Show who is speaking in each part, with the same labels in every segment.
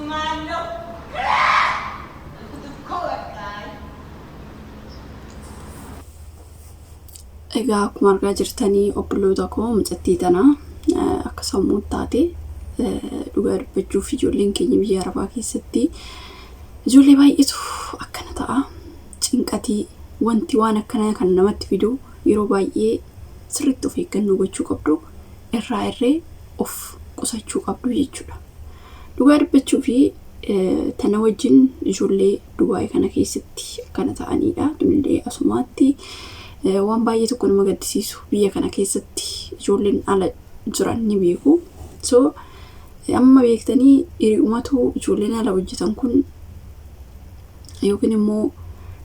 Speaker 1: ማን ነው? አልኩት እኮ በቃኝ።
Speaker 2: Egaa akkuma argaa jirtanii obboloota koo mucattii tana akka sammuu taate dhugaa dubbachuuf ijoolleen keenya biyya arabaa keessatti ijoollee baay'eetu akkana ta'a. Cinqatii wanti waan akkanaa kan namatti fidu yeroo baay'ee sirriitti of eeggannoo gochuu qabdu irraa irree of qusachuu qabdu jechuudha. Dhugaa dubbachuu fi tana wajjin ijoollee Dubaay kana keessatti akkana ta'anidha. Tunillee asumaatti waan baay'ee tokko nama gaddisiisu biyya kana keessatti ijoolleen ala jiran ni beeku. So amma beektanii hiri'umatu ijoolleen ala hojjetan kun yookiin immoo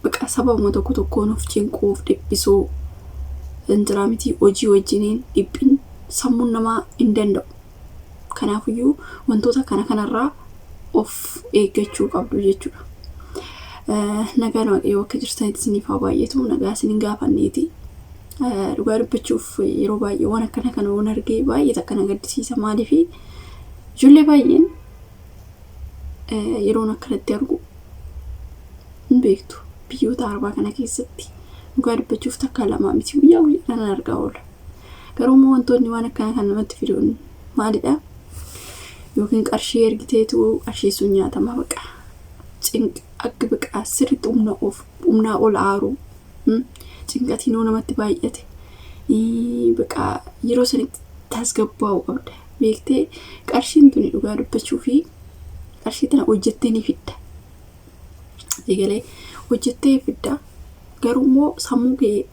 Speaker 2: baqa sababuma tokko tokkoon of cinquu of dhiphisuu injiraa miti hojii wajjiniin dhiphin sammuun namaa hin danda'u. Kanaafiyyuu wantoota kana kanarraa of eeggachuu qabdu jechuudha. Nagaan Waaqayyoo akka jirtanitti isiniif haa baay'atu. Nagaa isin hin gaafanneeti. Dhugaa dubbachuuf yeroo baay'ee waan akkana kana waan argee baay'ee takka na gaddisiisa. Maaliif ijoollee baay'een yeroon akkanatti argu hin beektu. Biyyoota arabaa kana keessatti dhugaa dubbachuuf takka lamaa miti guyyaa guyyaadhaan argaa oola. Garuu immoo wantoonni waan akkana kan namatti fiduun maalidha? Yookiin qarshii ergiteetu qarshii sun nyaatama baqa. Cinq akka baqa sirriitti humna of humnaa ol aaruu cinqatiin namatti baay'ate baqa yeroo sanitti tasgabbaa'uu qabda. Beektee qarshiin tuni dhugaa dubbachuu fi qarshii tana hojjettee ni fidda. Egalee hojjettee fidda. Garuu immoo sammuu kee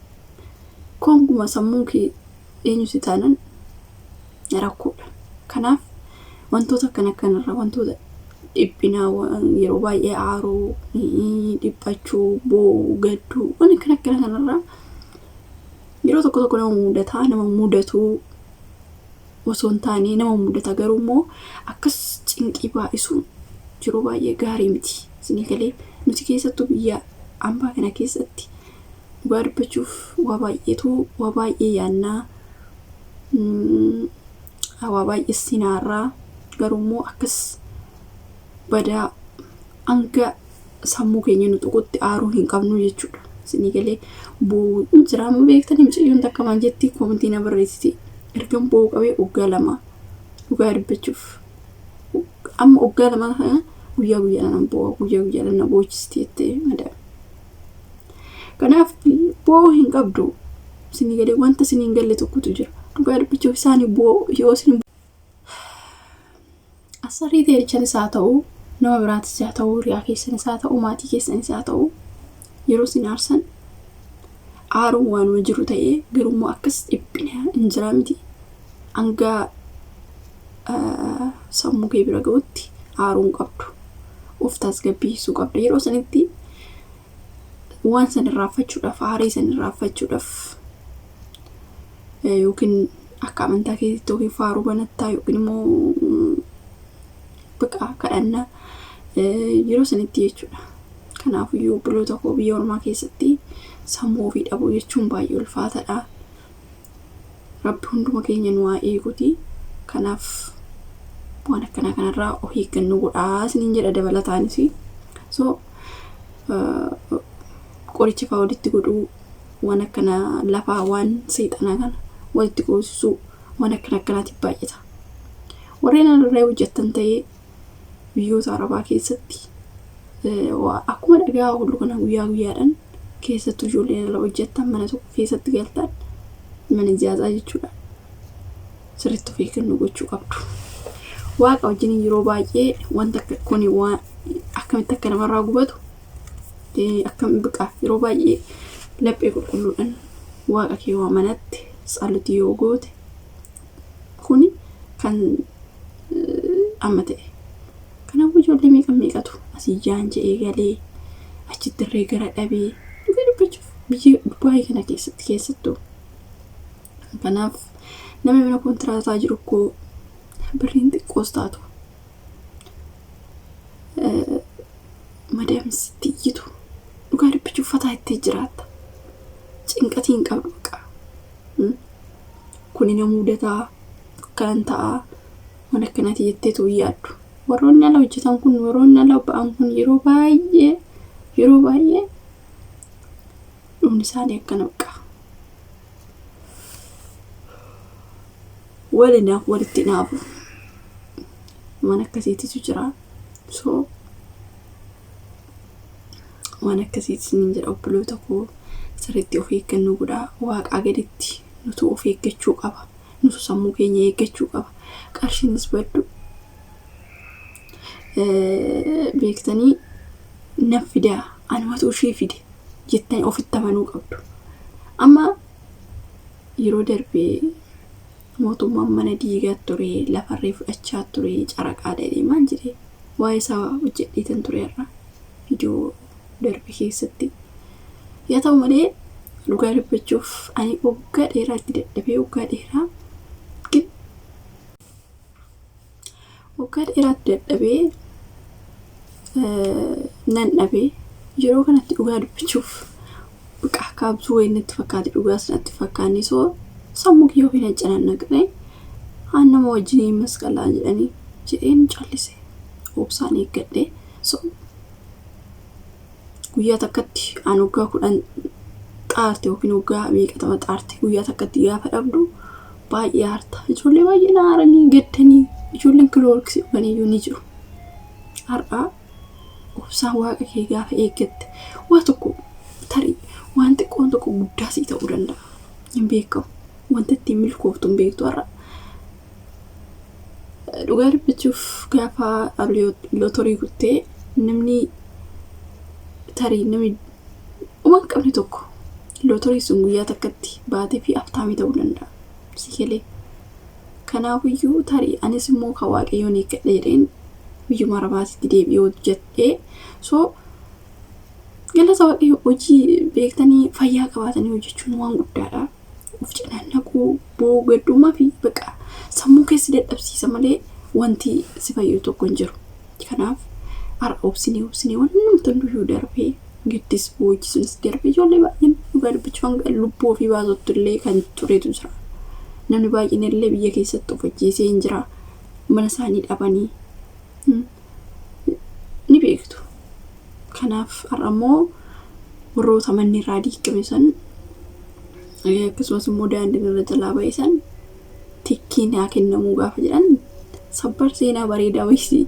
Speaker 2: konkuma sammuu kee eenyu si taanan rakkoodha. Kanaaf wantoota akkana akkanarraa wantoota dhiphinaa yeroo baay'ee aaruu, dhiphachuu, boo'uu, gadduu waan akkana akkana kanarraa yeroo tokko tokko nama mudataa nama mudatuu osoo hin taane nama mudata garuu immoo akkas cinqii baay'isuun yeroo baay'ee gaarii miti. Isinii galee nuti keessattuu biyya ambaa kana keessatti dhugaa dubbachuuf waa baay'eetu waa baay'ee yaannaa waa baay'ee sinaarraa garuu immoo akkas badaa hanga sammuu keenya nu tuqutti aaruu hin qabnu jechuudha. Isinii galee boo'uun jira amma beektanii mucayyoon takka maal jetti koomentii na barreessiti. Ergan boo'uu qabee waggaa lama dhugaa dubbachuuf amma waggaa lama kana guyyaa guyyaadhaan boo'a guyyaa guyyaadhaan na boochisti jettee madaame. Kanaaf boo'uu hin qabdu. Isinii galee wanta isinii hin galle tokkotu jira. Dhugaa dubbachuuf isaanii boo'u yoo isin asarii teerichanis haa ta'u nama biraatis haa ta'u hiriyaa keessanis haa ta'u maatii keessanis haa ta'u yeroo isin aarsan aaruun waanuma jiru ta'ee garuu immoo akkas dhiphina hin jiraa miti. Hanga sammuu kee bira ga'utti aaruu hin qabdu. Of tasgabbeessuu qabda. Yeroo sanitti waan san irraanfachuudhaaf aarii san irraanfachuudhaaf yookiin akka amantaa keetitti yookiin faaruu banattaa yookiin immoo baqa kadhannaa yeroo sanitti jechuudha. Kanaafiyyuu obboloota koo biyya ormaa keessatti sammuu ofii dhabuu jechuun baay'ee ulfaataadha. Rabbi hunduma keenya nu haa eeguti. Kanaaf waan akkanaa kanarraa of eeggannoo godhaa isiniin jedha dabalataanis. So qoricha fa'aa walitti godhuu waan akkana lafaa waan seexanaa kana walitti goosisuu waan akkana akkanaatiif baay'ata. Warreen alarraa hojjettan ta'ee biyyoota arabaa keessatti akkuma dhagaa oolu kana guyyaa guyyaadhaan keessattuu ijoolleen ala hojjettan mana tokko keessatti galtan mana ijaazaa jechuudha. Sirriitti of eeggannoo gochuu qabdu. Waaqa wajjin yeroo baay'ee wanta kuni waan akkamitti akka namarraa gubatu akkam biqa yeroo baay'ee laphee qulqulluudhaan waaqa kee waa manatti tsalutii yoo goote kuni kan amma ta'e. Kanaafuu ijoollee meeqa meeqatu asii jaan je'ee galee achitti irree gara dhabee dhugaa dubbachuuf biyya Dubaayii kana keessatti keessattuu. Kanaaf nama mana kontiraataa jiru koo birriin xiqqoos taatu madaamsitti iyyitu dhugaa dubbachuuf fataa itti jiraatta. Cinqatii hin qabdu baqa. Kuni na mudataa akkanan ta'aa waan akkanaati jetteetu hin yaaddu. Warroonni ala hojjetan kun, warroonni ala ba'an kun yeroo baay'ee, yeroo baay'ee dhumni isaanii akkana baqa. Walinaaf walitti naafu. Waan akkasiititu jira. So waan akkasiiti isiniin jedha obboloota koo, sirriitti of eeggannoo godhaa. Waaqaa gaditti nutu of eeggachuu qaba. Nutu sammuu keenya eeggachuu qaba. Qarshiinis baddu beektanii nan fidaa, anumatu ishee fide jettanii ofitti amanuu qabdu. Amma yeroo darbee mootummaan mana diigaa ture, lafarree fudhachaa ture, caraqaa jedhee maal jedhee waa'ee isaa hojjedheetan ture irra viidiyoo darbe keessatti. Yaa ta'u malee dhugaa dubbachuuf ani waggaa dheeraa itti dadhabee, waggaa dheeraa ግን waggaa dheeraatti dadhabee nan dhabee. Yeroo kanatti dhugaa dubbachuuf baqa kaabsuu wayii natti fakkaate, dhugaas natti fakkaanne. Soo sammuu kiyya ofiin canannaqne haan nama wajjiniin masqalaa jedhanii jedheen callise, obsaan eeggadhe. So guyyaa takkatti aan waggaa 10 xaarte yookiin waggaa meeqatama xaarte guyyaa takkatti gaafa dhabdu baay'ee aarta. Ijoollee baay'ee aaranii gaddanii, ijoolleen kiloorksii dhuganiyyuu ni jiru. Har'aa obsaan waaqa kee gaafa eeggatte waa tokko tarii waan xiqqoon tokko guddaa sii ta'uu danda'a. Hin beekamu. Wanta ittiin milkooftu hin beektu har'a. Dhugaa dubbachuuf gaafa lootorii kuttee namni tarii namni dhuma hin qabne tokko lootorii sun guyyaa takkatti baatee fi aftaamii ta'uu danda'a. Si galee. Kanaafiyyuu tarii anis immoo kan waaqayyoon eeggadha jedheen biyyuma arabaatitti deebi'ee hojjedhee, so galata waaqayyo hojii beektanii fayyaa qabaatanii hojjechuun waan guddaadha. Of cinannaquu, boo'uu, gaddummaa fi baqa sammuu keessi dadhabsiisa malee wanti si fayyadu tokko hin jiru. Kanaaf har'a obsinee obsinee wanti hunduyyuu darbee, gaddis boo'ichi sunis darbee, ijoollee baay'een dhugaa dubbachuu hanga lubbuu ofii baasuttu illee kan turetu jira. Namni baay'een illee biyya keessatti of ajjeesee hin jira. Mana isaanii dhabanii ni beektu. Kanaaf har'a immoo warroota manni irraa diigame san, akkasumas immoo daandiin irra jalaa ba'e san tikkiin haa kennamuu gaafa jedhan sabbar seenaa bareedaa wayisii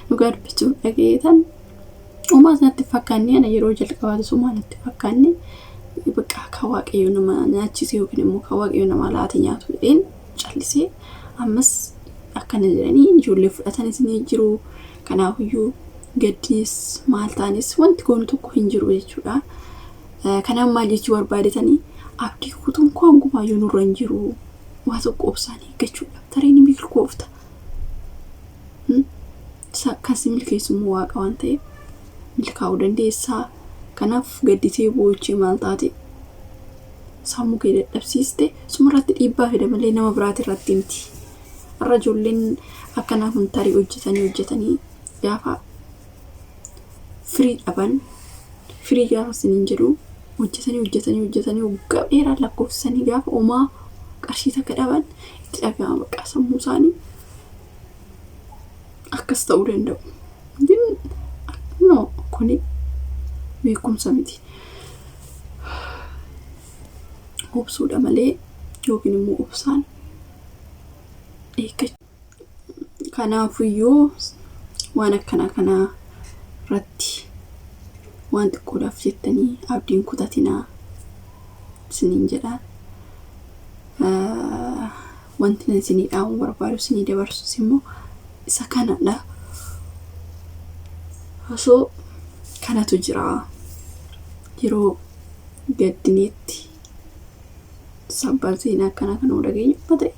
Speaker 2: dhugaa dubbachuuf dhagayeetan homaas natti fakkaanne. Ana yeroo jalqabaatu homaa natti fakkaanne, bakka akka waaqayyo nama nyaachise yookiin immoo akka waaqayyo nama laate nyaatu jedheen callisee. Ammas akkana jedhanii ijoollee fudhatanis ni jiru. Kanaafiyyuu gaddinis maal ta'anis wanti goonu tokko hin jiru jechuudha. Kanaaf maal jechuu barbaadetanii, abdii kutuun koo hangumaayyuu nurra hin jiru. Waa tokko obsaan eeggachuudha. Tarii ni milkoofta. Kan si milkeessu immoo waaqa waan ta'eef milkaa'uu dandeessaa. Kanaaf gadditee boochee maal taate sammuu kee dadhabsiiste sumarratti dhiibbaa fida malee nama biraati irratti miti. Har'a ijoolleen akkanaa kun tarii hojjetanii hojjetanii gaafa firii dhaban, firii gaafa isiniin jedhu hojjetanii hojjetanii hojjetanii waggaa dheeraa lakkoofsisanii gaafa homaa qarshii takka dhaban itti dhaga'ama, bakka sammuu isaanii akkas ta'uu danda'u. No, kuni beekumsa miti. Obsuudha malee yookiin immoo obsaan eeggachuu. Kanaafiyyuu waan akkanaa kanaa irratti waan xiqqoodhaaf jettanii abdiin kutatinaa isiniin jedha. Wanti ani isinii dhaamuu barbaadu, isinii dabarsus immoo isa kanadha. Osoo kanatu jira, yeroo gaddineetti sabbar seenaa akkanaa kan dhageenyu amma ta'e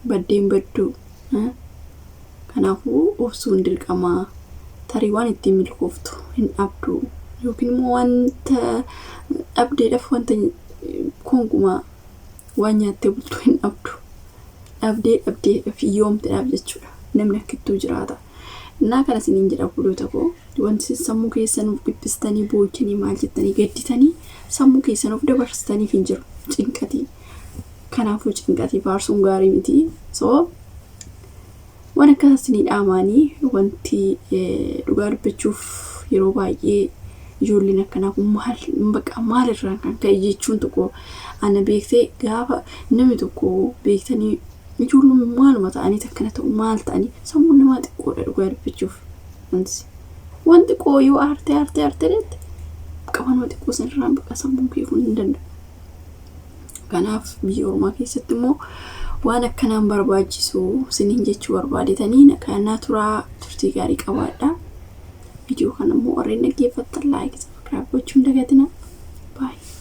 Speaker 2: baddeen badduu. Kanaafuu obsuun dirqamaa, tarii waan ittiin milkooftu hin dhabdu yookiin immoo wanta dhabdeedhaaf wanta konkumaa waan nyaattee bultu hin dhabdu. Dhabdee dhabdeedhaaf hiyyoomteedhaaf jechuudha. Namni akkittuu jiraata. Innaa kana isiniin jedha obboloota koo, wanti isin sammuu keessan of dhiphistanii boochanii maal jettanii gadditanii sammuu keessan of dabarsitaniif hin jiru cinqatii. Kanaafuu cinqatii faarsuun gaarii miti. So Waan akkanas ni dhaamaanii wanti dhugaa dubbachuuf yeroo baay'ee ijoolleen akkanaa kun maal bakka maalirraan kan ka'e jechuun tokko ana beektee gaafa namni tokko beektanii ijoolleen maaluma ta'anii akkana ta'u maal ta'anii sammuun namaa xiqqoodha dhugaa dubbachuuf. Wanti xiqqoo yoo aartee aartee aartee jette qabanuma xiqqoo sanirraan bakka sammuun kee kun hin danda'u. Kanaaf biyya ormaa keessatti immoo waan akkanaan barbaachisu isiniin jechuu barbaadetanii nagaa turaa, turtii gaarii qabaadha. Viidiyoo kana immoo warreen dhaggeeffattan like, subscribe gochuun dagatina. Baay'ee.